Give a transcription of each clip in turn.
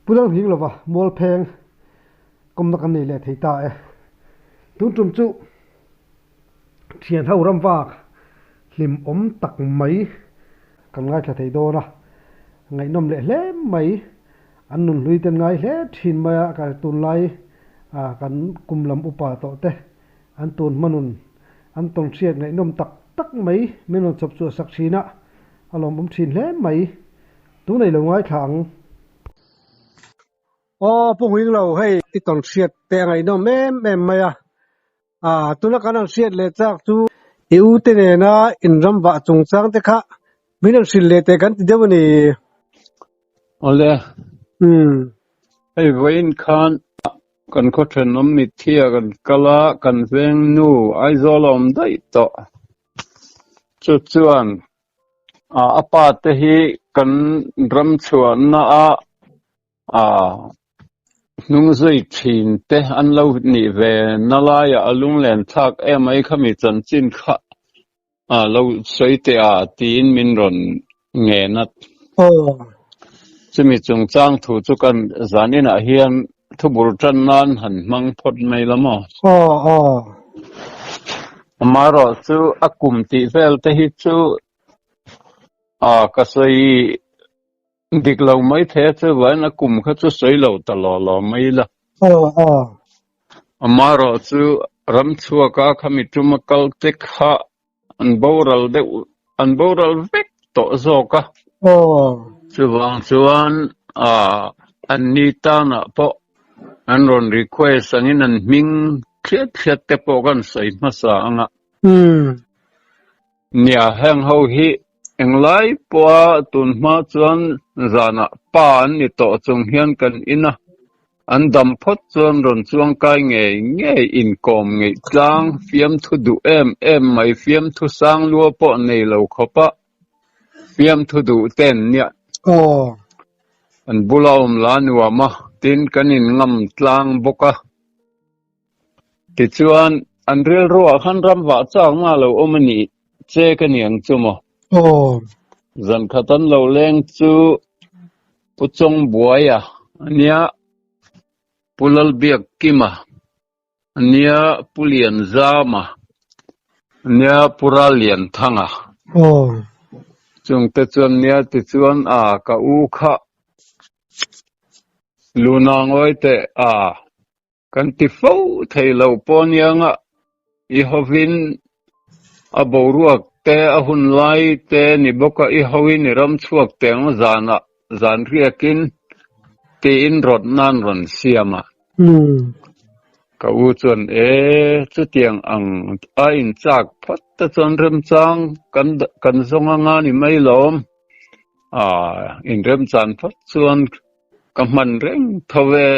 Pu Lalnghing lova Mualpheng kawmna kan nei leh thei ta e. Tun tum chu thian ho ram vak hlim awm tak mai kan ngaithla thei dawn a, ngaihnawm leh hle mai. An nun hlui ten ngai hle thin mai a, ka tunlai kan kum lam upa tawh te an tun hmanun an tawn hriat ngaihnawm tak tak mai min rawn chawp chhuah sak thin a, a lawmawm thin hle mai. Tunei lo ngaithla ang. Aw Pu Ngwinglo hei i tawn hriat te a ngaihnawm em em mai a, ah tuna kan han hriat leh chak chu i u te nena inram vah chungchang te kha min han hrilh leh teh kan ti deuh a ni. Awle. Umm. Hei vawiin khan kan khaw thenawm mitthi ah kan kal a, kan veng nu Aizawl a awm daih tawh. Chu chuan A pa te hi kan ram chhuahna a hnung zui thin te an lo nih ve na laiah a lunglen thlak em mai khami chanchin kha lo sawi teh a tiin min rawn ngen a. Chumi chungchang thu chu kan zaninah hian thubur tan nan han hmang phawt mai la maw? Amaherawh chu a kum tih vel te hi chu ka sawi dik lo mai thei a, chuvain a kum kha chu sawi lo ta law law mai la. Amaherawh chu ram chhuaka khami tuma kal te kha an boral deuh an boral vek tawh zawk a. Chuvang chuan an ni tanah pawh an rawn request angin an hming thliat thliat te pawh kan sawi hmasa ang a. Nia, heng ho hi englai pawha tun hma chuan zanah pa an ni tawh chung hian kan in a, an dam phawt chuan rawn chuangkai ngei ngei inkawm ngeih tlang fiamthu duh em em mai fiamthu sang lua pawh nei lo khawpa fiamthu duh ten nia an bula awm la nuam a, tin kan inngam tlang bawk a. Tichuan, an rilruah khan ram vah chak na lo awm a nih che ka ni ang chu maw? Zan khat an lo leng chu Pu Chawngbuaia a nia, Pu Lalbiakkima a nia, Pu Lianzama a nia, Pu Rallianthanga. Chungte chuan nia tichuan a ka u kha Luna ngawi teh a. Kan ti fo thei lo pawh anianga i hovin a boruak te a hun lai te ni bawk a, i hoin i ram chhuak teng zanah zan riakin tiin rawt nan rawn siam a. Ka u chuan e chutiang ang a inchak phawt te chuan remchang kan kan zawng anga ni mai lawm a, inremchan phawt chuan Ka hman reng tho e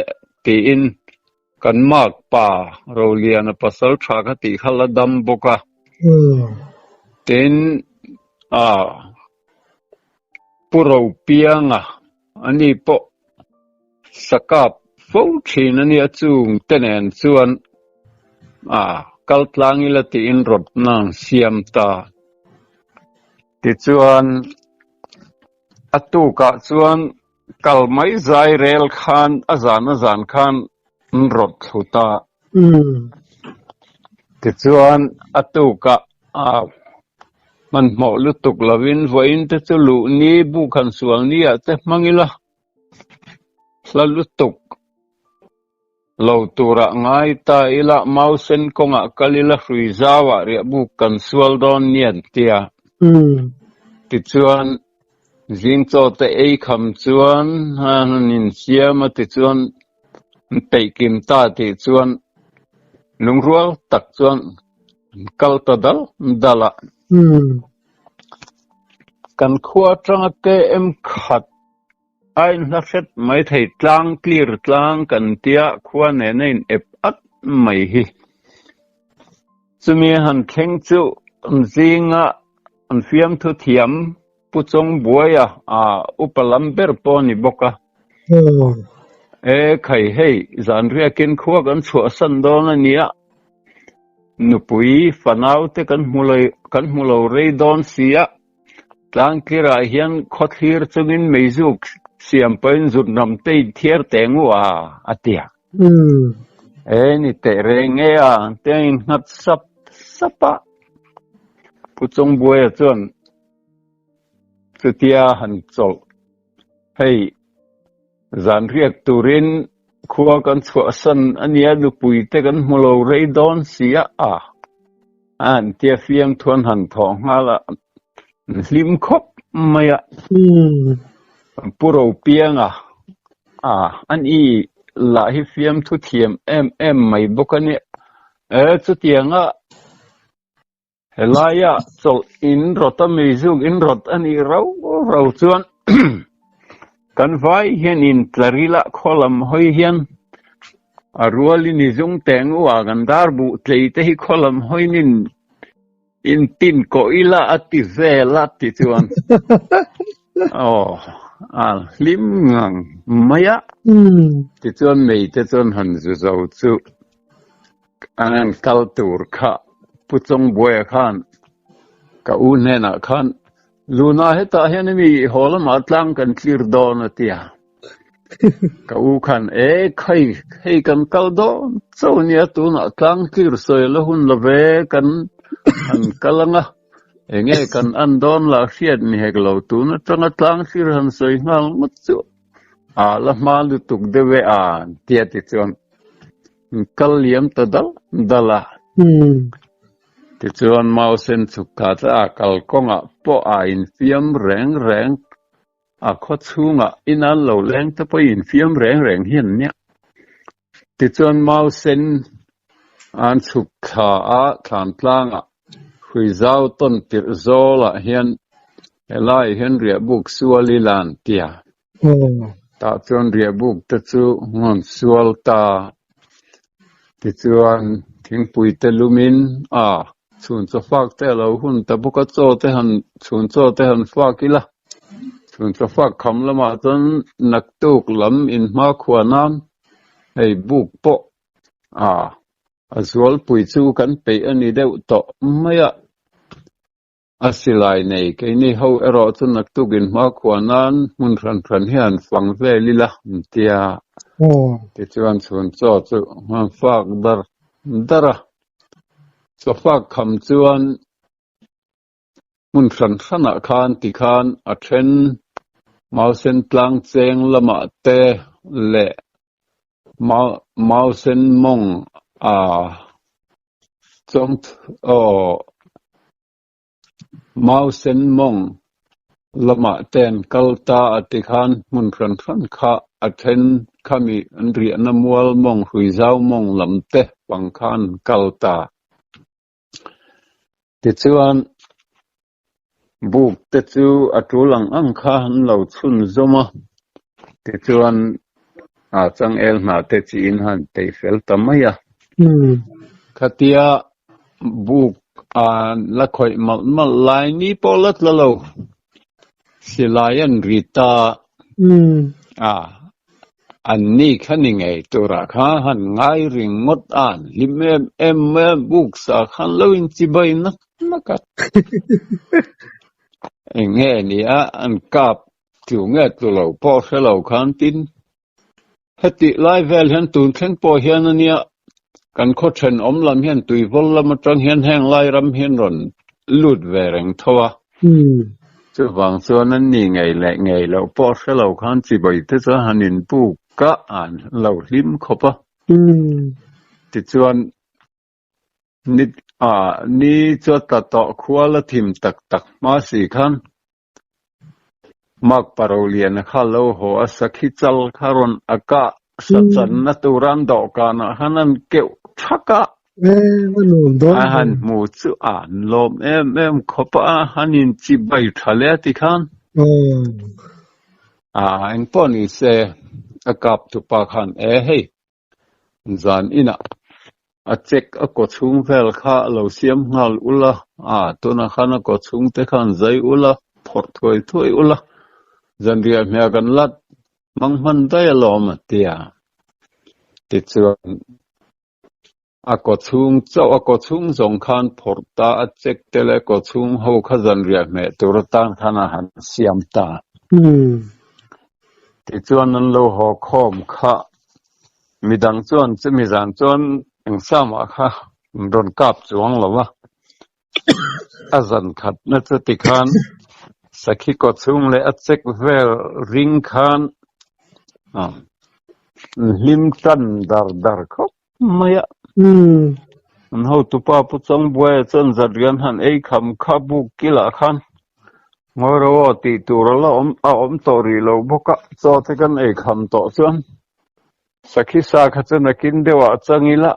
tiin kan mark pa Roliana pasal tha kha tih kha la dam bawk a. Tin Pu Ropianga ani pawh sakap fo thin a nia chung te nen chuan kal tlang ila tiin rawtna an siam ta. Tichuan. A tukah chuan kal mai zai rel khan a zan a zan khan an rawt thlu ta. Tichuan a tukah hmanhmawh lutuk lovin vawiin te chu luh ni buk han sual ni ah te hmang ila hla lutuk lo turah ngai ta ila mausen kawngah kal ila hrui zauah riah buk kan sual dawn nian tia. Tichuan zing chaw te ei kham chuan an insiam a tichuan an peih kim ta tih chuan lungrual tak chuan an kal ta dal dal a. Kan khua atanga KM khat A inhla hret mai thei tlang clear tlang kan tia khua nena in ep at mai hi. Chumi han thleng chu an zinga an fiamthu thiam Pu Chawngbuaia a upa lam ber pawh a ni bawk a. E khai hei zan riakin khua kan chhuahsan dawn a nia, nupui fanau te kan hmu lo rei dawn si a. Tlangtlirah hian khawthlir chungin meizuk siam pahin zut ram te in thiar teh ngu a, a ti a. E ni teh reng e a, te a innghat sap sap a. Pu Chawngbuaia chuan chutia han chawlh hei zan riak turin khua kan chhuahsan a nia nupui te kan hmu lo rei dawn si a, a an tia fiamthuan han thawh nghal a, an hlim khawp mai a. Pu Ropianga a ani lah hi fiamthu thiam em em mai bawk a nia. E chutianga Helaia chawlh in rawt a meizuk in rawt a nih rau rau chuan kan vai hian in tlarila khaw lam hawi hian a rualin i zung teng u a, kan dar buh tlei te hi khaw lam hawiin in in tin kawh ila a ti vel a ti chuan aw a hlim ngang mai a, tichuan mei te chuan han zu zo chu. An han kal tur kha Pu Chawngbuaia khan ka u hnenah khan Luna hetah hian mi haw lamah tlang kan tlir dawn a ti a. Ka u khan e khai hei kan kal dawn chauh nia tunah tlang tlir sawi la hun lo ve kan han kal anga enge kan an dawn lah hriat ni hek lo tun atanga tlang tlir han sawi nghal ngawt chu a la hma lutuk deuh e a tia tichuan Kal liam ta dal dal a. Tichuan Mausen chhuk kha chu a kalkawngah pawh a infiam reng reng a, khaw chhungah ina lo leng te pawh infiam reng reng hi an nia. Tichuan Mausen an chhuk thla a, thlan tlangah Hruizau tawn tirh zawlah hian helaiah hian riahbuk sual ila an ti a. Tah chuan riahbuk te chu ngawn sual ta. Tichuan thingpui te lumin a chhun chaw fak te a lo hun ta bawk a, chaw te han chhun chaw te han fak ila, chhun chaw fak kham lamah chuan naktuk lam inhma khuah nan hei buk pawh a a zualpui chu kan peih a ni deuh tawh mai a. A silai nei keini ho erawh chu naktuk inhmakhua nan hmun hran hran hian fang vel ila an ti a. Tichuan chhun chaw chu an fak dar dar a. Chaw fak kham chuan hmun hran hranah khan tikhan a then Mausen tlang cheng lamah te leh Mausen mawng a Chawng aw Mausen mawng lamah te an kal ta a ti khan hmun hran hran kha a then khami an riahna mual mawng Hruizau mawng lam te pang khan an kal ta. Tichuan buk te chu a tul ang ang kha an lo chhunzawm a, tichuan a changel hna te chiin han tei fel ta mai a. Khatia buk a la khawih malh malh lai ni pawh la tla lo, silai an ri ta a, An ni kha ni ngei turah kha han ngai ringawt a, an hlim em em mai a, buk sa khan lo inchibai nak nak a. Eng nge ni a, an kap tlu nge tlu lo pawh hre lo khan tin hetih lai vel hian tun thleng pawh hian a nia kan khaw thenawm lam hian tuivawl lam atang hian heng lai ram hian rawn lut ve reng tho a. Chuvang chuan an ni ngei leh ngei loh pawh hre lo khan chibai te chuan han inpuk a, an lo hlim khawp a. Tichuan ni ni chu a tla tawh khual a thim tak tak hma si khan Mark Paroliana kha lo haw a, sakhi chal kha rawn a kah sa channa tura an dawhkanah khan an keuh thak a. A han hmu chu an lawm em em khawp a, han inchibai tha le a ti khan. A engpawh ni se a kap tupa khan e hei Zan inah a check a kaw chhung vel kha a lo siam nghal ula, a tunah khan a kaw chhung te khan zai ula, phawrh thuai thuai ula, zanriah hmel kan lat hmang hman daih alawm a ti a. Tichuan a kaw chhung chauh a kaw chhung zawng khan phawrh ta a check te leh kaw chhung ho kha zanriah hmeh tur atan khan a han siam ta. Tichuan an lo haw khawm kha midang chuan chumi zan chuan eng sa mah kha an rawn kap chuang lo a, a zan khatna chu tikhan sakhi kaw chhung leh a chek vel ring khan an hlim tan dar dar khawp mai a. An hotupa Pu Changbuaia chuan zat rian han ei kham kha buk kilah khan Ngawi ro aw tih tur a la awm a awm tawh rih lo bawk a, chaw te kan ei kham tawh chuan sakhi sa kha chu nakin deuhah chang ila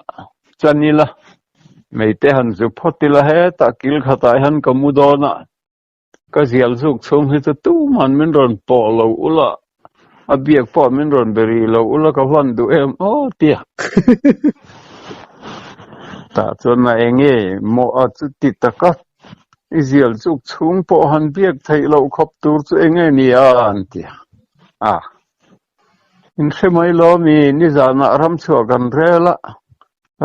chan ila mei te han zu phawt ila hetah kil khatah hian ka mu dawn a, ka zial zuk chhung hi chu tuman min rawn pawh lo ula a biak pawh min rawn be rih lo ula ka van duh em aw tia tah chuan a eng nge maw a chuti taka I zial chuk chhung pawh han biak theih loh khawp tur chu eng nge ni a an ti a. A, in hre mai lo mi, nizanah ramchhuah kan rel a,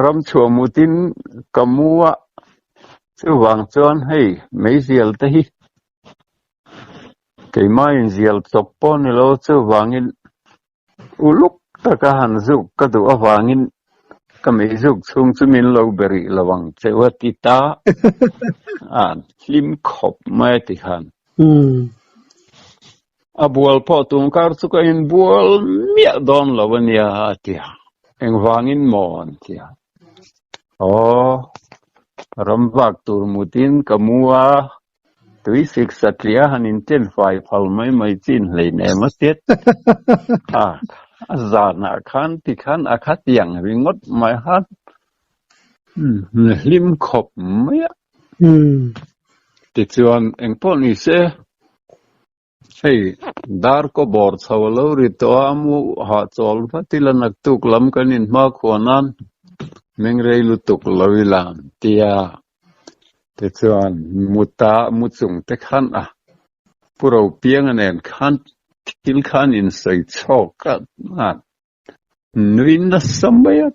ramchhuah mutin ka mu a, chuvang chuan hei meizial te hi keimah inzial chawp pawh ni lo, chuvangin Uluk taka han zuk ka duh avangin ka mei zuk chhung chu min lo be rih lo ang che u a ti ta a, hlim khawp mai a ti khan. A bual pawh tum kar chu ka inbual miah dawn lo a nia a ti a, engvangin maw an ti a. Aw, ram vak tur mutin ka mu a, Tui sik satliah han inten fai phal mai mai chin hleinem a tiat a, a zanah khan tikhan a khat iang ringawt mai han hlim khawp mai a. Tichuan engpawh ni se hei dar kaw bawr chho a lo ri tawh a, mu hahchawl vat ila naktuk lam kan inhmakhua nan mengrei lutuk lo ila tia Tichuan, muta mu chung te khan a Pu Ropianga nen khan thil khan insawi chhawk a, nui nasa mai a.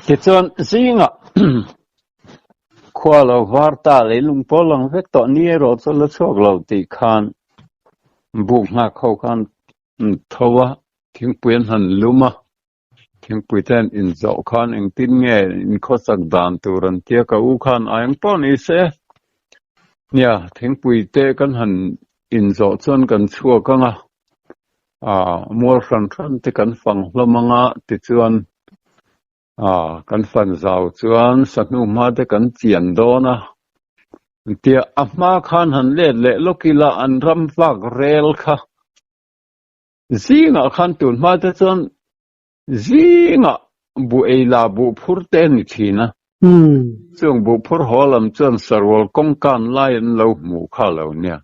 Tichuan, zingah khua lo var ta leilung pawl ang vek tawh ni erawh chu la chhuak lo tih khan buk nghak ho khan tho a, thingpui an han lum a. Thingpui te an inzawh khan engtin nge inkhawsak dan tur an tia ka u khan a eng pawh ni se. Nia, thingpui te kan han inzawh chuan kan chhuak ang a, ah mual hran hran te kan fang hlawm ang a, tichuan ah kan fan zau chuan sahnu hma te kan chian dawn a. Tia a hma khan han let leh lawk ila an ram vak rel kha Zingah khan tun hma te chuan zingah buh ei la buh phur te a ni thin a. Chung buh phur haw lam chuan sarual kawngkan lai an lo hmuh kha lo nia.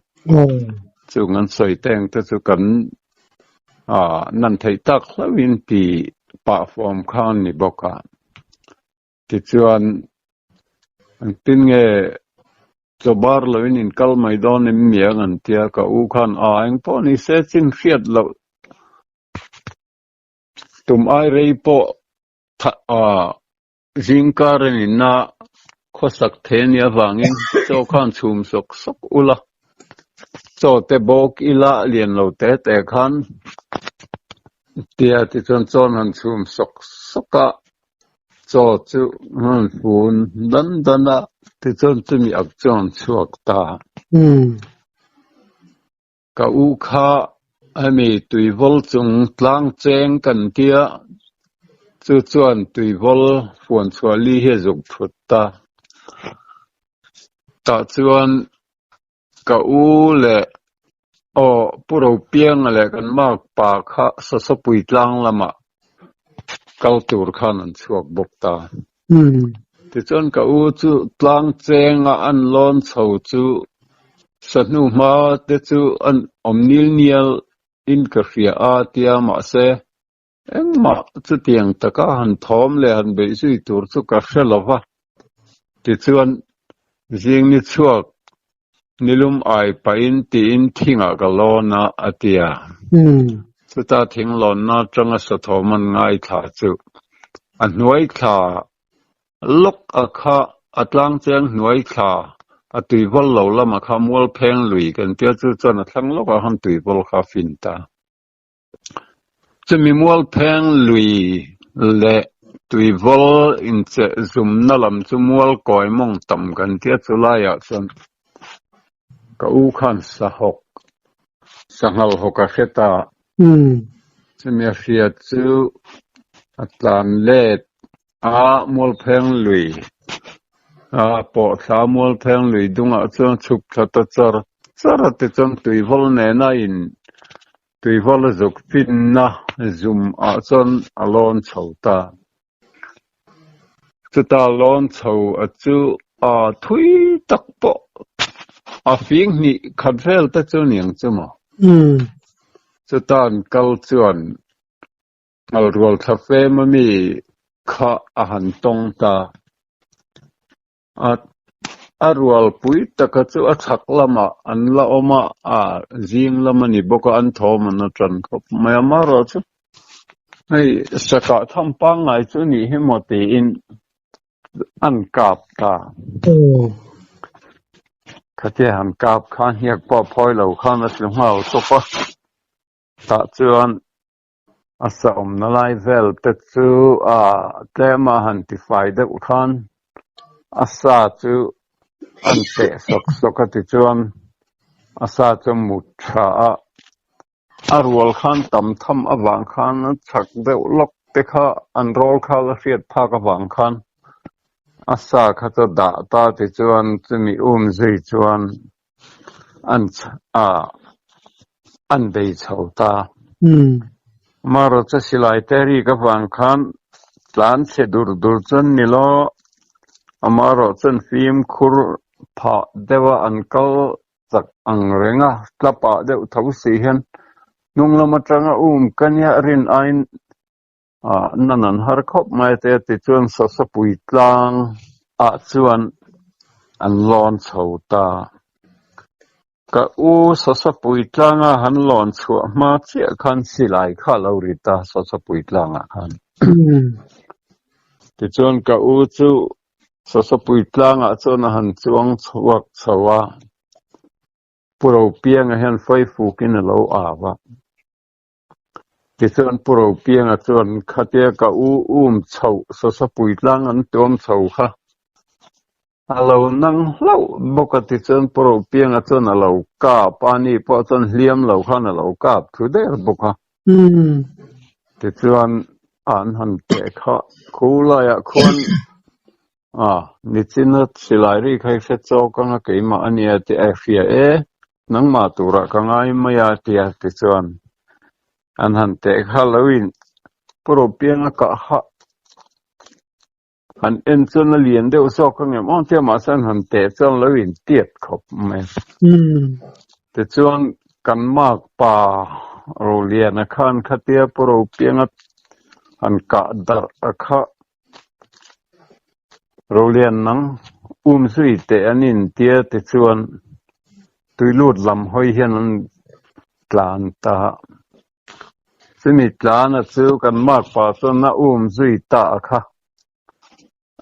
Chung an sawi teng te chu kan nan theih tak hlauhin ti pah fawm kha a ni bawk a. Tichuan, engtin nge chaw bar loin in kal mai dawn em miang an tia, ka u khan a engpawh ni se chin hriat loh tum ai rei pawh zingkar an inna khawsak thei ania avangin chaw khan chhum sawk sawk ula, chaw te bawk ila lian lo te te khan tia tichuan chaw an han chhum sawk sawk a. Chaw chu an fun dan dan a, tichuan chumi ak chuan an chhuak ta. Ka u kha hemi tuivawl chung tlang cheng kan tia, chu chuan tuivawl fuan chhuah li hi a zuk thut ta. Tah chuan ka u leh aw Pu Ropianga leh kan makpa kha Sasawpui tlang lamah kal tur khan an chhuak bawk ta. Tichuan ka u chu tlang chenga an lawn chho chu sahnu hma te chu an awm nil nial in ka hria a tia mahse engmah chutiang taka han thawm leh han beih zui tur chu ka hre lo va. Tichuan zing ni chhuak nilum ai pahin tiin thingah ka lawn a, a ti a. Chuta thing lawnna atanga sathawm an ngaithla chu a hnuai thla lawk a kha a tlangcheng hnuai thla. A tuivawl lo lamah kha Mualpheng lui kan tia chu chuan a thlang lawkah khan tuivawl kha a fin ta. Chumi Mualpheng lui leh tuivawl incheh zumna lam chu Mualkawi mawng tam kan tia chu laiah chuan ka u khan sahawk sanghal hawk a hre ta. Chumi a hria chu a tlan let A Mualpheng lui a pawhthla Mualpheng lui dungah chuan chhuk thla ta char char a tichuan tuivawl nena in tuivawl a zuk finna zum ah chuan a lawn chho ta. Chuta lawn chho a chu a thui tak pawh a fing hnih khat vel te chu niang chu maw? Chuta an kal chuan Ngalrual thla fem a mi kha a han tawng ta. A a rualpui taka chu a chhak lamah an la awm a, a zing lam a ni bawk a, an thawm an atan khawp mai a. Amaherawhchu hei sakah tham pangngai chu nih hi maw tiin an kap ta. Khatia han kap khan hniak pawh a phawi lo khan a tlu nghal tawp a, tah chuan A sa awmna lai vel te chu a tlem a han tifai deuh khan a sa chu an teh sawk sawk a tichuan a sa chu mut tha a, a rual khan tam tham avang khan a chak deuh lawk te kha an rawl kha la hriat phak avang khan a sa kha chu dah ta tichuan chumi um zui chuan an an bei chho ta. Amaherawhchu silai te rik avang khan tlan chhe dur dur chuan ni lo, amaherawhchu an fimkhur phah deuh a, an kal chak ang reng a, tla pah deuh tho si hian hnung lam atanga um ka nia rin aiin nan an har khawp mai te tichuan Sasapui tlang ah chuan an lawn chho ta. Ka u Sasapui tlanga han lawn chhuah hma chiah khan silai kha a lo ri ta Sasapui tlangah khan. Tichuan ka u chu Sasapui tlangah chuan a han chuang chhuak chho a, Pu Ropianga hian Faifukin a lo au a. Tichuan Pu Ropianga chuan khatia ka u um chhoh Sasapui tlang an tuam chho kha a lo nang hlauh bawk a tichuan Pu Ropianga chuan a lo kap a, ani pawh chuan hliam lo khan a lo kap thu der bawk a. Tichuan an han teh kha khu laiah khuan a nichina silai ri kha i hre chawk anga keimah a nia tih a hria e, nangmah turah ka ngai mai a tia tichuan an han teh kha lo in Pu Ropianga kah hah han en chuan a lian deuh zawk ang em aw tia mahse an han teh chuan lo in tiat khawp mai. Tichuan kan makpa Roliana khan khatia Pu Ropianga han kah darh a kha Rolian nang um zui teh an intia tichuan tuilut lam hawi hian an tlan ta. Chumi tlana chu kan makpa chuan a um zui ta a kha.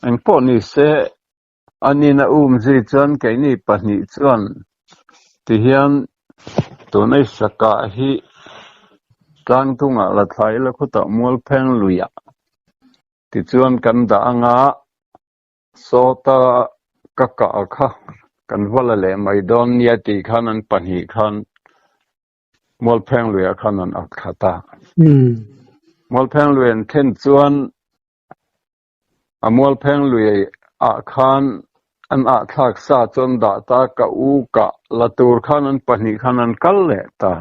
Engpawh ni se anin a um zui chuan keini pahnih chuan tihian tuna i sakah hi tlangdungah la thlai ila khutah Mualpheng luiah Tichuan kan dah anga sawta ka kah kha kan va la leh mai dawn nia tih khan an pahnih khan Mualpheng luiah khan an ak thla ta. Mualpheng lui an thlen chuan a Mualpheng lui ah khan an ah thlak sa chu an dah ta, ka u kah la tur khan an pahnih khan an kal leh ta.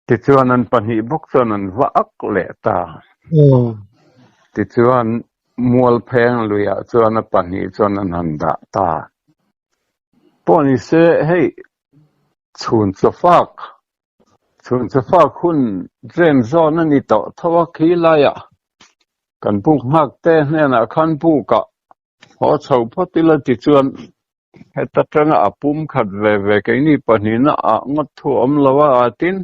Tichuan an pahnih bawk chuan an va ak leh ta. Tichuan Mualpheng luiah chuan a pahnih chuan an han dah ta. Pawh ni se hei chhun chawfak, chhun chawfak hun ren zawn a ni tawh tho a khi laiah kan buk nghak te hnenah khan bukah haw chho phawt ila tichuan Heta tanga a pum khat ve ve keini pahnihna ah ngawt thu a awm lo a, a tin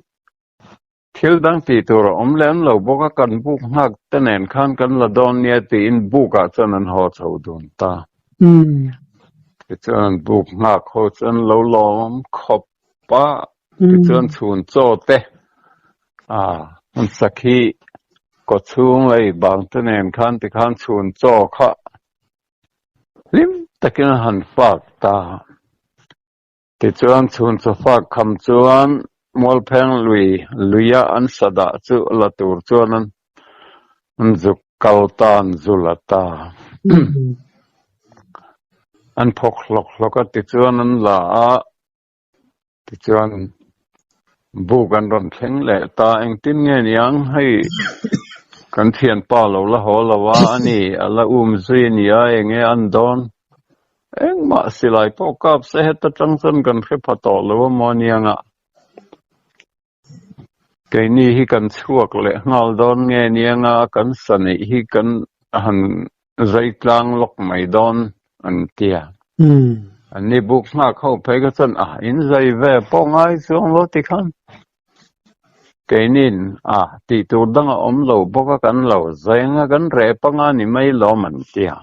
thil dang tih tur a awm lem lo bawk a, kan buk nghak te nen khan kan la dawn nia tiin buk ah chuan an haw chho dun ta. Tichuan an buk nghak ho chu an lo lawm khawp a, tichuan chhun chaw te an sakhi kaw chhung lei bang te nen khan tikhan chhun chaw kha hlim takin an han fak ta. Tichuan chhun chaw fak kham chuan Mualpheng lui luia an sa dah chu la tur chuan an zuk kal ta, an zu la ta. An phawk hlawk hlawk a, tichuan an la a, tichuan buk an rawn thleng leh ta. Engtin nge niang hei kan thianpa lo la haw lo a, ani a la um zui a nia, enge an dawn? Engmah silai pawh kap se heta tang chuan kan hre pha tawh lo a maw anianga. Keini hi kan chhuak leh nghal dawn nge anianga kan sa neih hi kan han zai tlang lawk mai dawn an ti a. Anni buk nghak ho phei kha chuan a in zai ve pawh ngai chuang lo tikhan keinin a tih tur dang a awm lo bawk a kan lo zai anga kan reh panga ni mai lawm an ti a.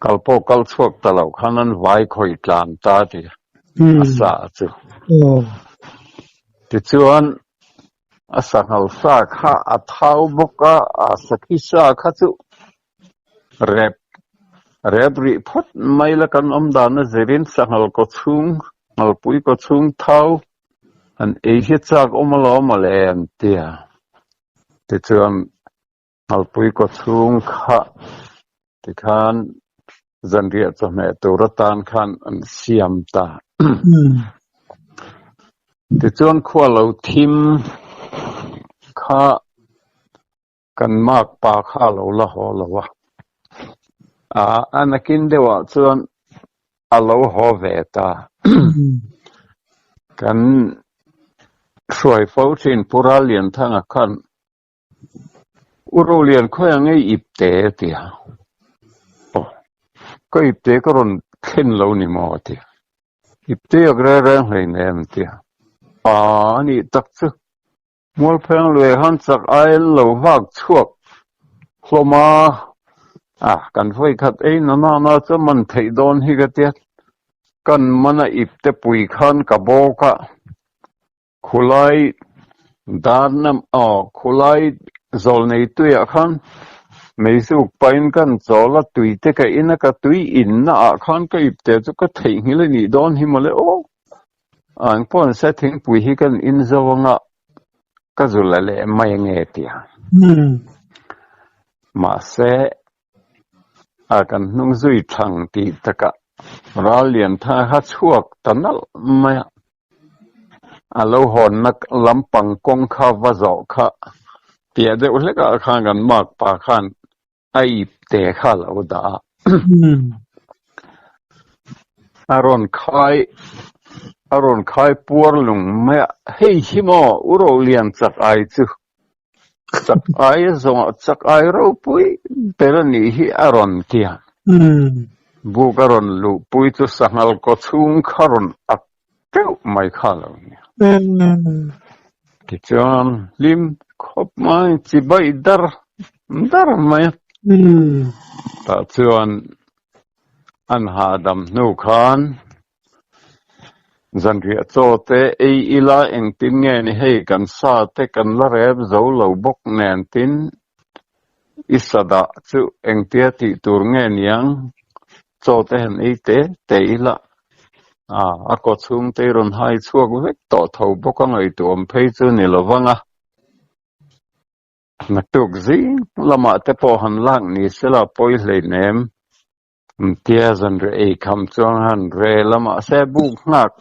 Kal pawh kal chhuak ta lo khan an vai khawih tlan ta ti a sa chu. Tichuan a sanghal sa kha a thau bawk a, a sakhi sa kha chu rep rep rih phawt mai la kan awm dan a zirin sanghal kaw chhung, nghalpui kaw chhung thau an ei hi chak awm alawm mawle an ti a. Tichuan Nghalpui kaw chhung kha tikhan zanriah chawhmeh tur atan khan an siam ta. Tichuan khua lo thim kha kan mak pa kha a lo la haw lo a. A nakin deuhah chuan a lo haw ve ta. Kan hruai fo thin Pu Rallianthanga khan U Rolian khawiah ngei ip te a ti a, aw ka ip te ka rawn thlen lo ni maw a ti a, ip te ak reng reng hleinem a ti a, aa a nih tak chu Mualpheng lui han chak ai lo vak chhuak hlawm a, a kan vawi khat ei na nana chu man theih dawn hi ka tia, kan man a ip te pui khan ka bawk a. Khulai darna aw khulai zawlnei tuiah khan meizuk pahin kan chawl a, tui te ka in a, ka tui inna ah khan ka ipte chu ka theihnghilh a nih dawn hi mawle aw. A engpawh an se thingpui hi kan in zo anga ka zu la leh mai ange tia. Mahse a kan hnung zui thlang tih takah ral lian tha kha chhuak ta nalh mai a. A lo hawnna lampang kawng kha va zawh kha piah deuh hlekah khan kan mark pa khan a ip te kha a lo dah a. A rawn khai a rawn khai puar lung mai a, hei hi maw u Rolian chak ai chu chak ai a zawngah chak ai ropui ber a nih hi a rawn ti a. Buk a rawn luhpui chu sanghal kaw chhung kha rawn ak teuh mai kha lo nia. Tichuan hlim khawp mai chibai dar dar mai a. Tah chuan an hahdam hnu khan Zanriah chaw te ei ila engtin nge ni hei kan sa te kan la rep zo lo bawk nen tin i sa dah chu engtia tih tur nge niang chaw te han ei te te ila a a kaw chhung te i rawn hai chhuak vek tawh tho bawk a ngaihtuah awm phei chu ni lo vang a. Naktuk zing lamah te pawh han lak ni sela pawi hleinem. Tia zanriah ei kham chuan han rel a mahse buk nghak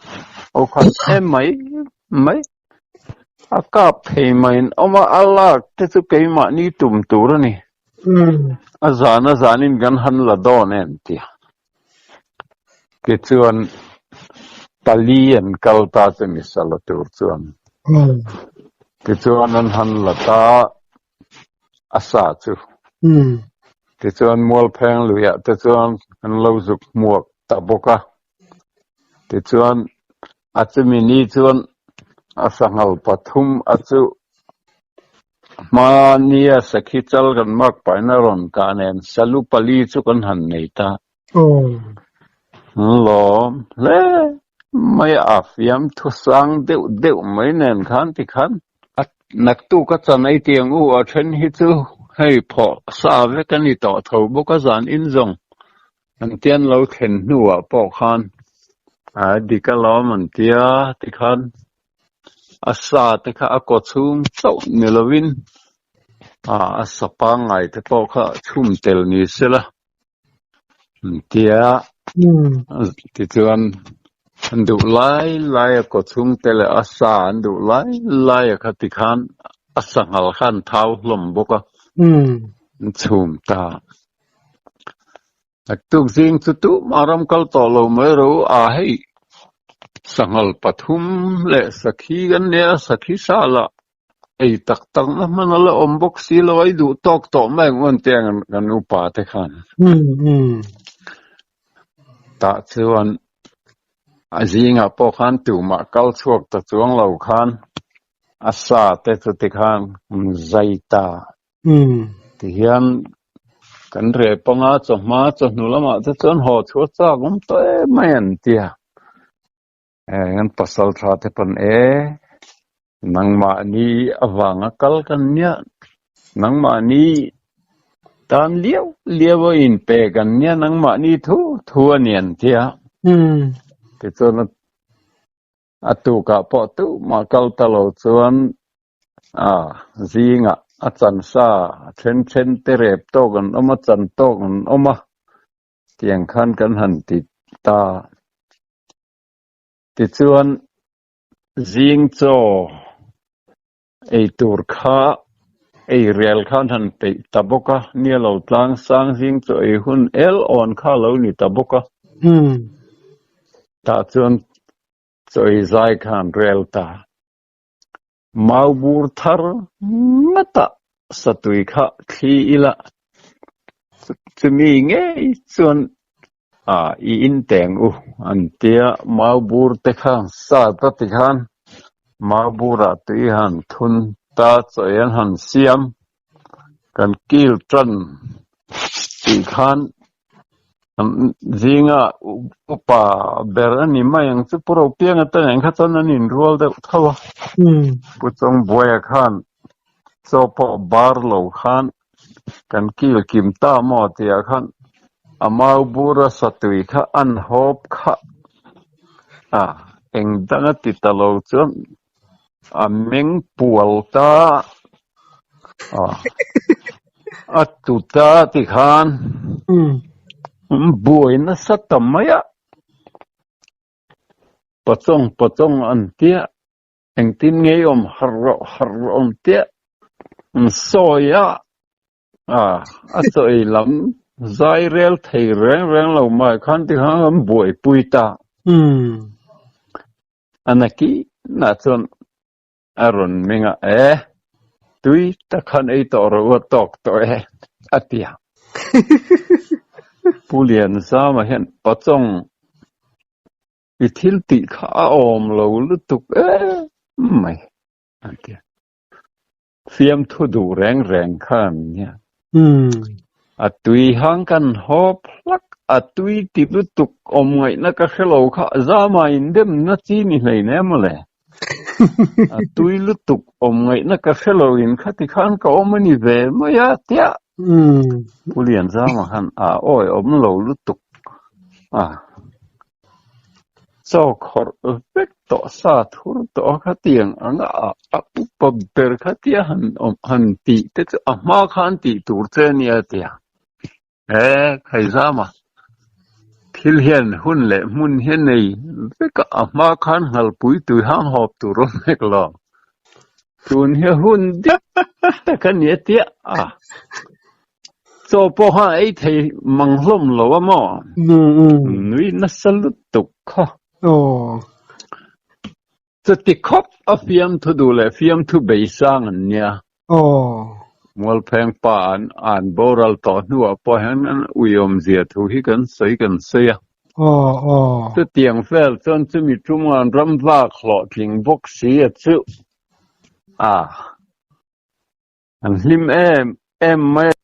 ho khat em mai mai a kap thei mai an awm a, a lak te chu keimahni tum tur a ni. A zan a zanin kan han la dawn em tia. Tichuan pali an kal ta chu ni sa la tur chuan. Tichuan an han la ta a sa chu. Tichuan Mualpheng luiah te chuan an lo zuk hmuak ta bawk a. Tichuan a chumi ni chuan a sanghal pathum a chu hmania sakhi chal kan mak pahin a rawn kah nen salu pali chu kan han nei ta. Lawm hle mai a fiamthu sang deuh deuh mai nen khan tikhan a naktuk a chan ei tiang u a then hi chu hei phawh sa vek a ni tawh tho bawk a zan in zawng an tian lo thlen hnuah pawh khan a dik alawm an tia tikhan a sa te kha a kaw chhung chauh ni lovin a sa pangngai te pawh kha chhum tel ni sela. Tia tichuan an duh lai lai a kaw chhung te leh a sa an duh lai lai a kha tikhan a sanghal kha an thau hlawm bawk a, an chhum ta. Naktuk zing chu tumah ram kal tawh lo mai ro a hei sanghal pathum leh sakhi kan nia sakhi sa lah Ei tak tak na hman a la awm bawk si lo a, i duh tawk tawh mai ang uan te ang kan upa te khan. Tah chuan a zingah pawh khan tumah kal chhuak ta chuang lo khan a sa te chu tikhan an zai ta. Tihian kan reh panga chawhma chawhnu lamah te chuan haw chhuah chak awm tawh em mai an tia. Kan pasal tha te pawn e, nangmahni avanga kal kan nia, nangmahni tan liau liau a inpe kan nia, nangmahni thu thu a ni an ti a. Tichuan a tukah pawh tumah kal ta lo chuan zingah a chansa then then te rep tawk an awm a, chan tawk an awm a. Tiang khan kan han ti ta. Tichuan, zing chaw ei tur kha ei rel khan han peih ta bawk a, nia lo tlang sang zing chaw ei hun el awn kha lo ni ta bawk a. Tah chuan chaw ei zai khan rel ta. Mau bur thar ngata satui kha thli ila, chumi ngei chuan i inteng u an tia, mau bur te kha sa ta ti khan mau burah tui han thun ta chawi an han siam, kan kil tan tih khan Zinga upa ber a ni mai ang chu Pu Ropianga te nen kha chuan an inrual deuh tho a. Pu Chawngbuaia khan chaw pawh bar lo khan kan kil kim ta maw tihah khan a mau bura satui kha an hawp kha a, eng danga ti ta lo chuan A meng pual ta a tu ta ti khan buai nasa ta mai a, pachawng pachawng an tia, engtin nge i awm harh rawh harh rawh an tia, an sawi a, a chawi lam zai rel thei reng reng lo mai khan ti khan an buaipui ta. A nakinah chuan a rawn meng a, E, tui tak khan ei tawh rawh u a tawk tawh e, a ti a. Pu Lianzama hian pachawng i thil tih kha a awm lo lutuk em mai, a ti a. Fiamthu duh reng reng kha an nia. A tui hang kan hawp hlak, a tui ti lutuk awm ngaihna ka hre lo kha zama indemna chi ni hlein em mawle. A tui lutuk awm ngaihna ka hre lo in khati khan ka awm a ni ve mai a tia. Pu Lianzama khan a awi awm lo lutuk a. Chaw khawrh vek tawh sa thur tawh a khatiang ang a a upa ber khatia han awm han tih te chu a hma khan tih tur che ania tia he Khaizama thil hian hun leh hmun hi nei vek a a hma khan nghalpui tui hang hawp tur awm hek lo tun hi hun dik tak a nia tia a. Chaw pawh kha ei thei mang hlawm lo a maw? Nui nasa lutuk kha. Chuti khawp a fiamthu duh leh fiamthu beisang an nia. Mualpheng pa an an boral tawh hnuah pawh hian an uiawmzia thu hi kan sawi kan sawi a. Chutiang vel chuan chumi tum an ram vak hlawhtling bawk si a chu. An hlim em em mai a.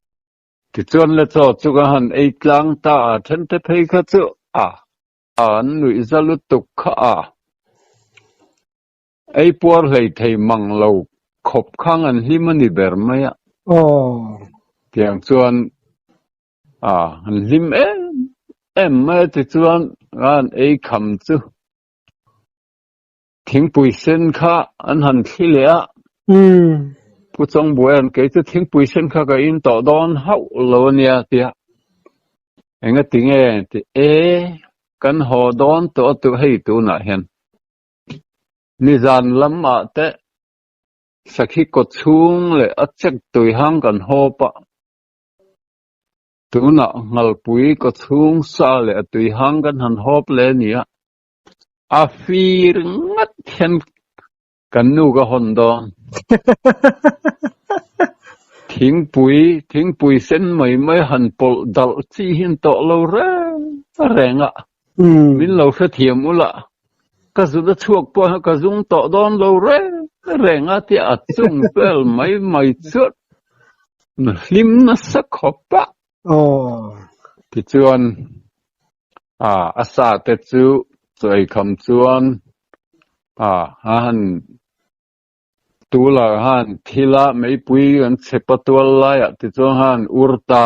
Tichuan le chaw chu ka han ei tlang ta a, then te phei kha chu a. An nuih za lutuk kha a ei puar hlei thei mang lo khawp khang an hlim a ni ber mai a. Tiang chuan a an hlim em em mai a tichuan an ei kham chu thingpui sen kha an han thli leh a. Pu Chawngbuaia'n kei chu thingpui sen kha ka in tawh dawn hauh lo a nia tia. Engati nge ti e, kan haw dawn tawh a tu hei tunah hian nizan lamah te sakhi kaw chhung leh a chek tui hang kan hawp a, tunah nghalpui kaw chhung sa leh a tui hang kan han hawp leh a ni a, a fir ngat hian Kan nu ka hawn dawn. Thingpui, thingpui sen mai mai han pawlh dalh chi hian tawh lo reng reng a. Min lo hrethiam ula, ka zut a chhuak pawh hian ka zung tawh dawn lo reng reng a tia a chung vel mai mai chuan hlim nasa khawp a. Tichuan, a sa te chu chaw eikham chuan a han tulah khan thila meipui kan chhep a tual laiah tichuan khan ur ta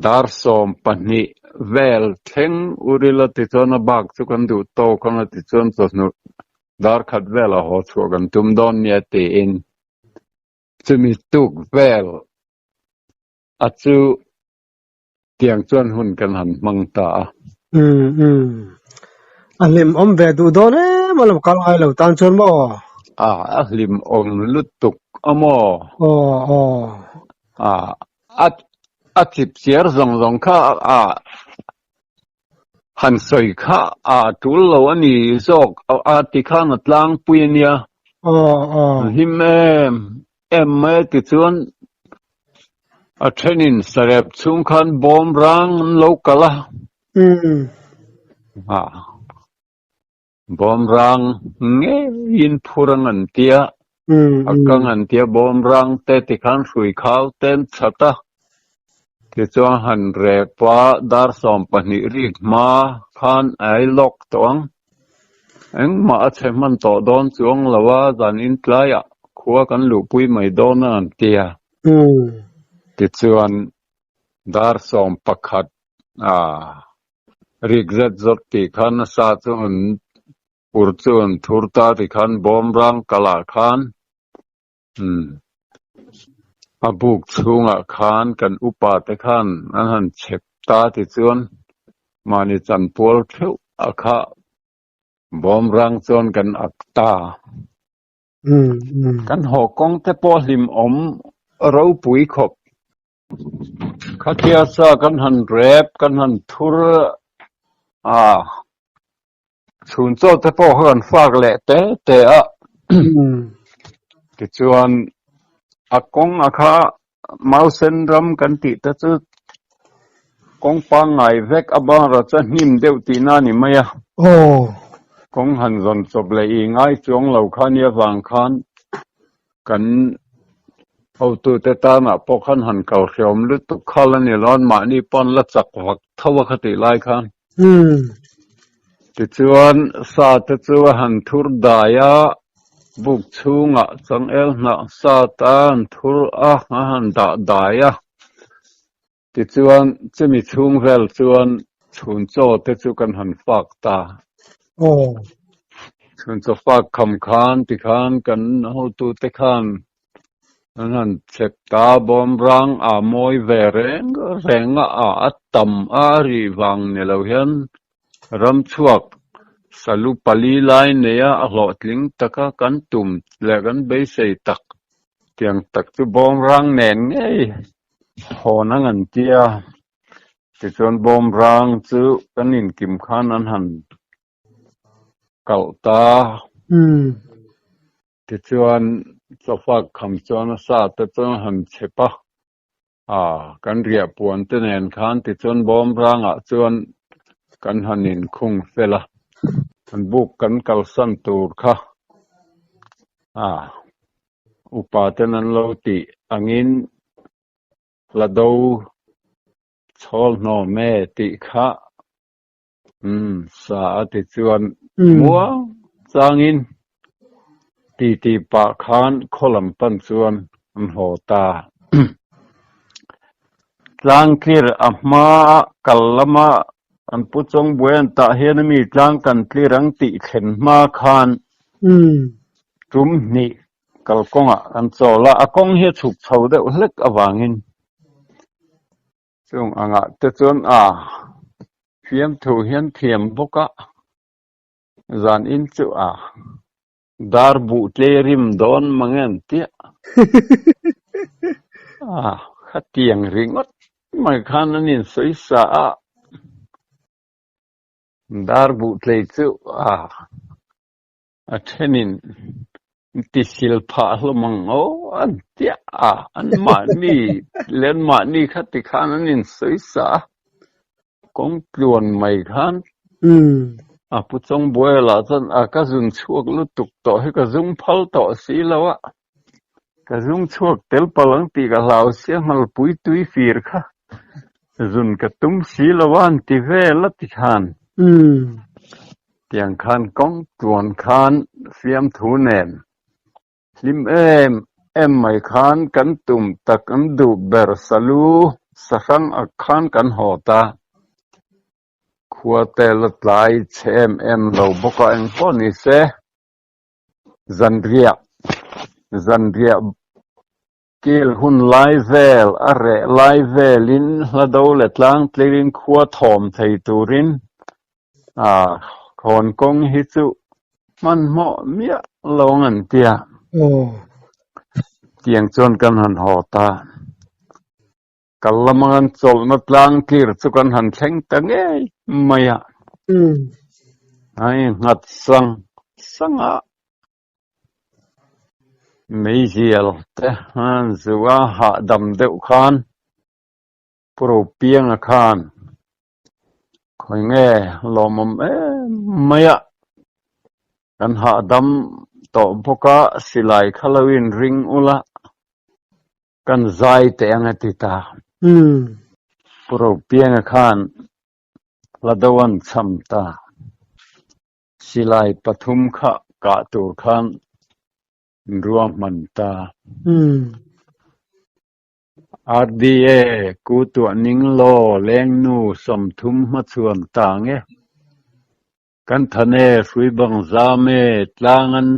dar 12 vel thleng ur ila tichuan a bak chu kan duh tawk ang a tichuan chawhnu dar khat velah haw chhuah kan tum dawn nia tiin chumi tuk vel a chu Tiang chuan hun kan han hmang ta a. Umm umm. A hlim awm ve duh dawn em a lo kal ngai lo tan chuan maw? A, a hlim awm lutuk a maw? Aw aw. A, a a chip chiar zawng zawng kha a han sawi kha a tul lo a ni zawk a ti khan a tlangpui a nia. Aw aw. Hlim em em mai a ti chuan A thenin sarep chhung khan bawm rang an lo kal a. Bawm rang ngeiin phur ang an tia, a kang an tia bawm rang te tikhan hrui khau te an chhat a. Tichuan han rep a, dar 12 rik hma khan a ei lawk tawh ang. Engmah a chhe hman tawh dawn chuang lo a, zan intlaiah khua kan luhpui mai dawn a an tia. Tichuan, dar 11 a rik zet zawt tih khan a sa chu an ur chu an thur ta tikhan bawm rang kalah khan a buk chhungah khan kan upa te khan an han chhep ta tichuan mahni chanpual theuh a kha bawm rang chuan kan ak ta. Kan haw kawng te pawh hlimawm ropui khawp. Khatia sa kan han rep, kan han thur a, chhun chaw te pawh kha kan fak leh te te a. Tichuan a kawng a kha Mausen ram kan tih te chu kawng pangngai vek a bangro chu a hnim deuh tihna a ni mai a. Kawng han zawn chawp leh i ngai chuang lo kha nia vang khan kan hotute tanah pawh khan han kal hreawm lutuk khal a ni lo a, mahni pawn la chak vak tho a kha tih lai khan. Tichuan sa te chu a han thur dai a, buk chhungah changel hnah sa ta an thur a, a han dah dai a. Tichuan chumi chhung vel chuan chhun chaw te chu kan han fak ta. Chhun chaw fak kham khan tikhan kan hotute khan an han chep ta, bawm rang a mawi ve reng reng a, a tam a rih vang ni lo hian ram chhuak salu pali lai nei a, a hlawhtling taka kan tum leh kan beisei tak tiang tak chu bawm rang nen ngei hawn ang an tia. Tichuan bawm rang chu kan inkim khan an han kalh ta. Tichuan chawfak kham chuan a sa te chuan han chhep a, ah kan riah puan te nen khan tichuan bawm rangah chuan kan han inkhung fel a, kan buk kan kalsan tur kha ah upa ten an lo tih angin hla do chhawl hnawm e tih kha. Umm sa a ti chuan muang changin titi pah khan khaw lam pan chuan an haw ta. Tlang tlir a hma a kal lama an pu chawng buai an tah hian a mi tlang kan tlir ang tih thlen hma khan tum hnih kalkawngah kan chawl a, a kawng hi a chhuk chho deuh hlek avangin Chung angah te chuan a fiamthu hian thiam bawk a, zan in chu a dar buh tlei rim dawn mang em tia a khatiang ringawt mai khan an insawi sa a, dar buh tlei chu a. A thenin tisil phah hlawm ang aw an tia a, an mahni leh an mahni kha ti khan an insawi sa a, kawng tluan mai khan a pu Chawngbuaia lah chuan a ka zun chhuak lutuk tawh hi ka zung phal tawh si lo a, ka zung chhuak tel palh ang tih ka hlau sia nghalpui tui fir kha zun ka tum si lo a an ti vel a ti khan. Tiang khan kawng tuan khan fiamthu nen hlim em em mai khan kan tum tak an duh ber salu sahrang ak khan kan haw ta. Khua te la tlai chhe em em lo bawk a engpawh ni se zanriah zanriah kil hun lai vel a reh lai velin hla do leh tlang tlirin khua thawm thei turin A khawn kawng hi chu hmanhmawh miah lo ang an tia. Tiang chuan kan han haw ta. Kal lama kan chawlhna tlang tlir chu kan han thleng ta ngei mai a. Ai nghat sang sang a. Meizial te han zu a hahdam deuh khan Pu Ropianga khan Khawi nge lawmawm em mai a, kan hahdam tawh bawk a, silai kha lo in ring ula, kan zai teh ang a ti ta. Pu Ropianga khan hla do an cham ta, silai pathum kha kah tur khan ruahman ta. RDA, Ku tuah ning law lengnu 30 hmachhuan tang e. Kan than e hrui bang zam e tlang an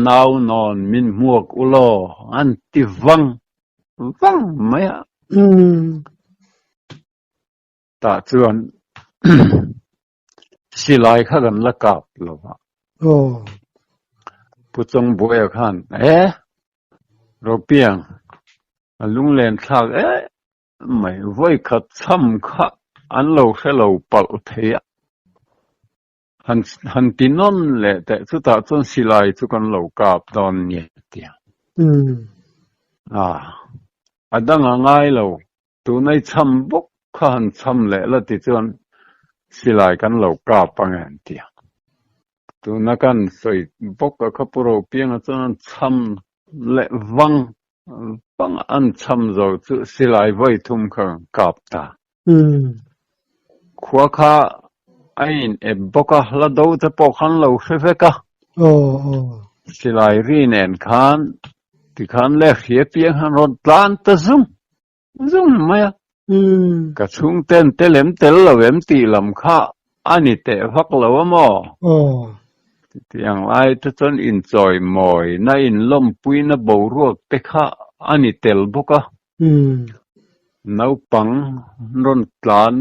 nau nawn min hmuak u law an ti vang vang mai a. Tah chuan silai kha kan la kap lo va. Pu Chawngbuaia khan e Ropiang a lunglen thlak em mai vawi khat cham kha an lo hre lo palh thei a. Han han ti nawn leh teh chutah chuan silai chu kan lo kap dawn nia tia. A dang a ngai lo Tunai cham bawk kha han cham leh la ti chuan silai kan lo kap ang e an ti a. Tuna kan sawi bawk a kha Pu Ropianga chuan an cham leh vang vang a, an cham zo chu silai vawi thum kha kan kap ta. Khua kha a in ep bawk a, hla do te pawh khan lo hre vek a. Silai ri nen khan tikhan le hria piang han rawn tlan ta zung zung mai a. Ka chhungten tel em tel lo em tih lam kha a ni teh vak lo a maw? Chutiang lai te chuan inchawimawina, inlawmpuina boruak te kha a ni tel bawk a. Naupang rawn tlan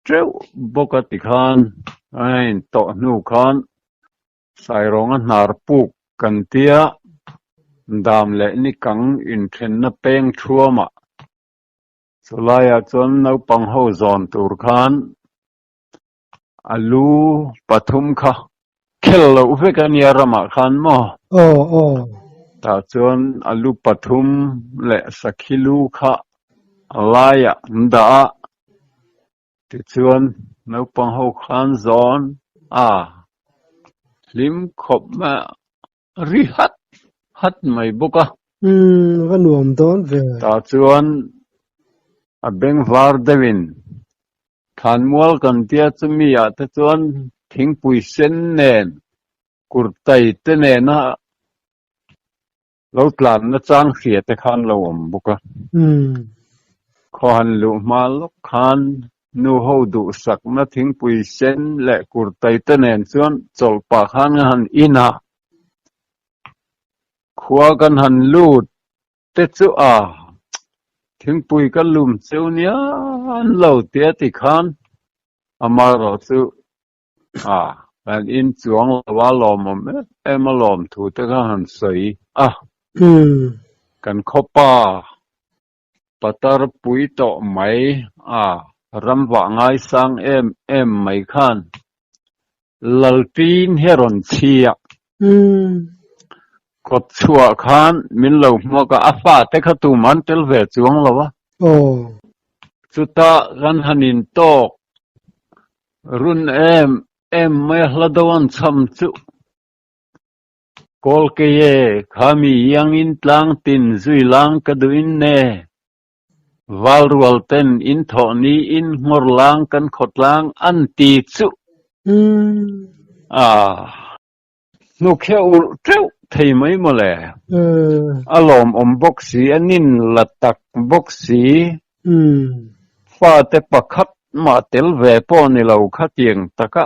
teuh bawk a tikhan a intawh hnu khan Sairawnga hnar puk kan tia, dam leh nikang inthenna peng thuamah chulaiah chuan naupang ho zawn tur khan a lu pathum kha khel loh vek a nia ramah khan maw? Aw aw. Tah chuan a lu pathum leh sakhi lu kha a laiah an dah a, Tichuan, naupang ho khan zawn a hlim khawp mai a, ri hat hat mai bawk a. Umm, va nuam dawn ve. Tah chuan a beng var deuhin Thlanmual kan tia chumi ah te chuan thingpui sen nen kurtai te nena lo tlanna chang hria te khan lo awm bawk a. Khaw han luh hma lawk khan nu ho duhsakna thingpui sen leh kurtai te nen chuan chawlh pah khan ka han in a, khua kan han lut te chu a thingpui ka lum cheu nia an lo tia ti khan amaherawh chu a kan in chuang lo a lawmawm em em a lawm thu te kha han sawi a kan khawpa patar pui tawh mai a ramvah ngaisang em em mai khan Lalṭin hi a rawn chhi a. Kawt chhuah khan min lo hmuak a, a fate kha tumah an tel ve chuang lo a. Chutah kan han intawk run em em mai a, hla do an chham chu. Kawlkei e, kha mi iangin tlang tin zui lang ka duhin ne. Valrual ten in thawh ni in nghawr lang kan khawtlang an ti chu a hnuk hi a urh teuh thei mai mawle. A lawmawm bawk si, a nin la tak bawk si. Fate pakhat mah tel ve pawh ni lo khatiang taka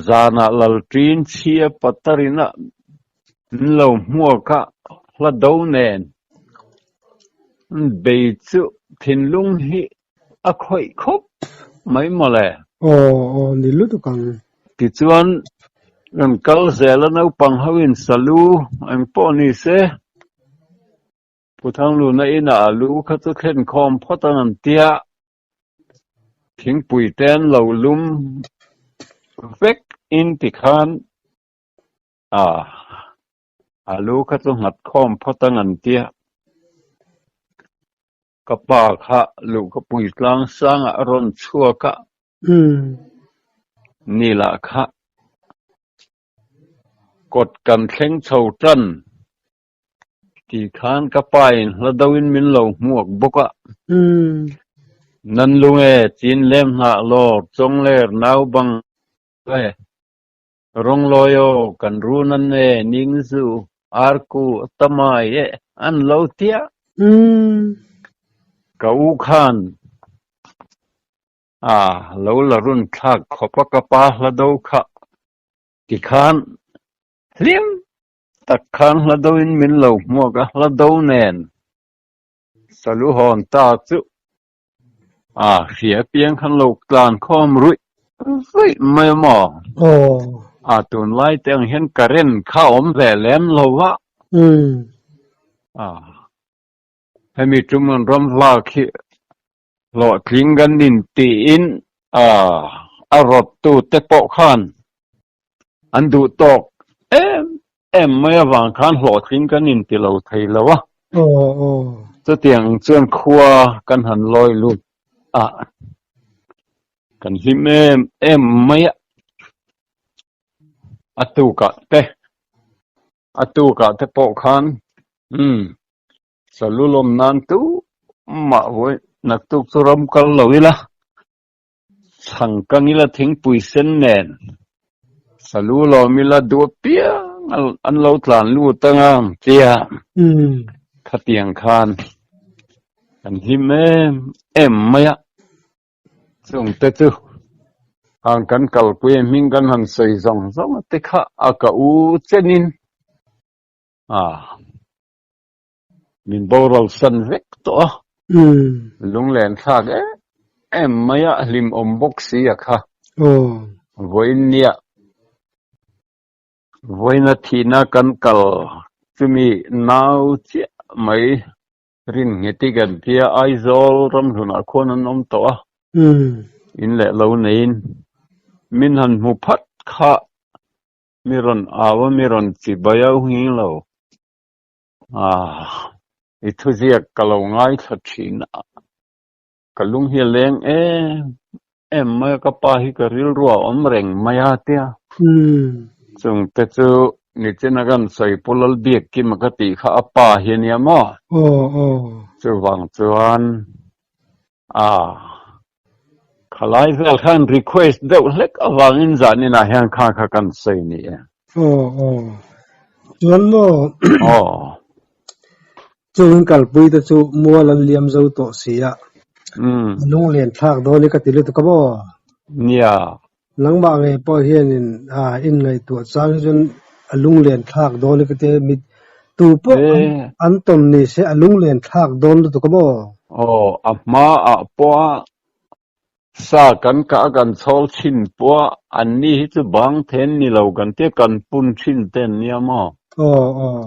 zanah Lalṭin chhia patarina Min lo hmuak a, hla do nen bei chu thinlung hi a khawih khawp mai mawle. Aw aw ni lutuk ang. Tichuan kan kal zel a naupang ho in salu eng pawh ni se Pu Thangluna inah a lu kha chu thlen khawm phawt an an tia. Thingpui te an lo lum vek in tikhan A, a lu kha chu nghat khawm phawt ang an tia. Ka pa kha luhka pui tlang sangah a rawn chhuak a. Ni lah kha kawt kan thleng chho tan tih khan ka pa in hla do in min lo hmuak bawk a. Nan lung e, chin lem hnah lawr, chawng ler nau bang e. Rawnglawi aw, kan run an e, ning zu, arku, tamai e, an lo tia. Ka u khan a lo la run thlak khawp a ka pa hla do kha tikhan hlim tak khan hla do in min lo hmuak a, hla do nen salu hawn ta chu A hria piang khan lo tlan khawm ruih ruih mai a maw? A tunlai te ang hian current kha a awm ve lem lo a. A hemi tum an ram vak hi hlawhtling kan intiin a a rawttu te pawh khan an duh tawk em em mai avang khan hlawhtling kan inti lo thei lo a. Chutiang chuan khua kan han lawi lut a, kan hlim em em mai a. A tukah te, a tukah te pawh khan umm salu lawm nan tumah vawi naktuk chu ram kal lo ila. Chhang kang ila thingpui sen nen salu lawm ila duh apiang an lo tlan lut anga tia khatiang khan kan hlim em em mai a, chung te chu hang kan kalpui a hming kan han sawi zawng zawng a te kha a ka u chenin a Min boral san vek tawh a, lunglen thlak em em mai a, hlimawm bawk si a kha. Vawiin nia, vawiina thihna kan kal chumi nau chiah mai rin ngheti kan tia Aizawl ramhlunah khuan an awm tawh a, in leh lo neiin min han hmu phat kha mi rawn au a, mi rawn chibai au nghing lo. Ah, i thuziak ka lo ngaithla thin a, ka lung hi a leng em em mai a, ka pa hi ka rilru a awm reng mai a tia. Chung te chu nichina kan sawi Pu Lalbiakkima ka tih kha a pa hi a nia maw? Chuvang chuan ah. Khalai vel khan request deuh hlek avangin zaninah hian kha kha kan sawi ni e. Aw aw. Chuan maw Aw. Chungin kalpui te chu mual an liam zo tawh si a. Umm. A lunglen thlak dawn i ka ti lutuk a maw? Nia. Nangmah ngei pawh hianin in ngaihtuah chang hi chuan a lunglen thlak dawn i ka ti a, mit tu pawh an tawn ni se a lunglen thlak dawn lutuk a maw? Aw, a hmaah pawha sa kan kah a kan chhawl thin pawha anni hi chu bang then ni lo kan tia kan pun thin te an nia maw? Aw, aw.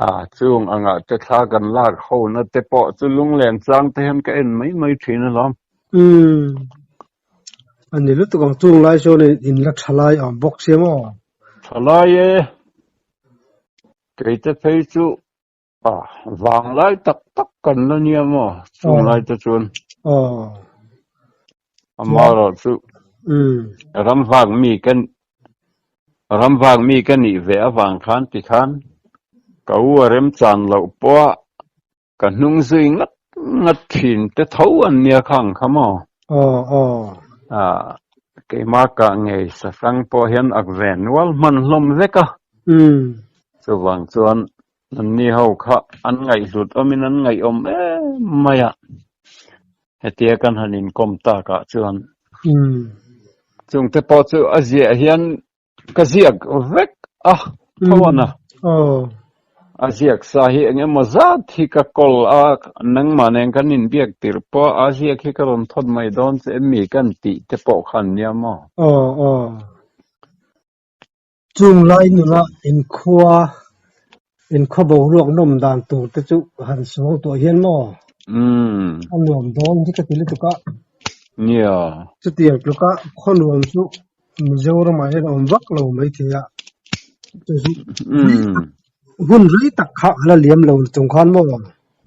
A, chung angah te thla kan lak hona te pawh chu lunglen chang te hian ka en mai mai thin alawm. Umm. A ni lutuk ang chung lai chuan in la tha lai ang bawk sia maw? Tha lai e, keite phei chu a vang lai tak tak kan la nia maw chung lai te chuan. Amaherawh chu ram vak mi ka ram vak mi ka nih ve avang khan tikhan ka u a remchan loh pawh a Ka hnung zui ngat ngat thin te tho an nia kha ang kha maw? Aw aw. Ah, keimah kah ngei sahrang pawh hian ak ve nual hman hlawm vek a. Umm. Chuvang chuan anni ho kha an ngaihhlut awmin an ngaihawm em mai a, hetia kan han inkawm takah chuan. Umm. Chungte pawh chu a ziah hian Ka ziak vek a, tho an a. A ziak sa hi eng emaw zat hi ka kawl a, nangmah nen kan inbiak tirh pawh a ziak hi ka rawn thawt mai dawn che em mi kan tih te pawh kha an nia maw? Aw aw. Chung lai nula inkhua inkhua boruak nawm dan tur te chu han suang tuah hian maw? A nuam dawn hi ka ti lutuk a. Nia. Chutiang tluka khaw nuam chu Mizoramah hian a awm vak lo maithei a. Hun rei tak kha a la liam lo chung khan maw?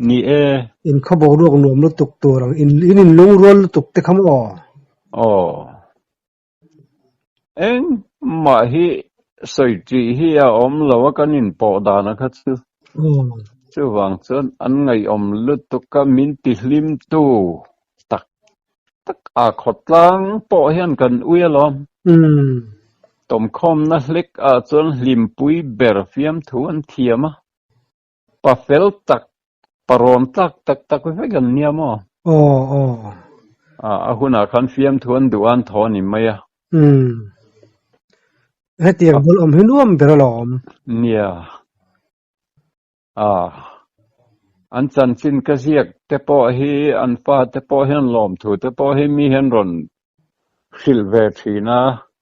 Ni e. Inkhaw boruak nuam lutuk tur ang in inlungrual lutuk te kha maw? Aw. Engmah hi sawi tih hi a awm lo a kan inpawh dan a kha chu. Chuvang chuan an ngaihawm lutuk a min tihlim tu tak tak a khawtlang pawh hian kan ui alawm. Tawmkhawmna hlek ah chuan hlimpui ber fiamthu an thiam a, pa fel tak Parawn tlak tak tak vek an nia maw? Aw aw. A hunah khan fiamthu an duh a an thaw a ni mai a. Umm. Hetiang bul awm hi nuam ber alawm. Nia. A. An chanchin ka ziak te pawh hi an fa te pawh hian lawmthu te pawh hi mi hian rawn hrilh ve thin a.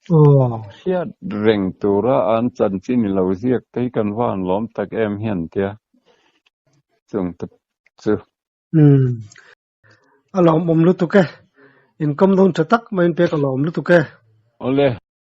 Hriat reng tura an chanchin i lo ziak te hi kan va han lawm tak em hian tia chung te chu. Umm. A lawmawm lutuk e. Inkawm dawn tha tak mai in pek a lawm lutuk e. Awle.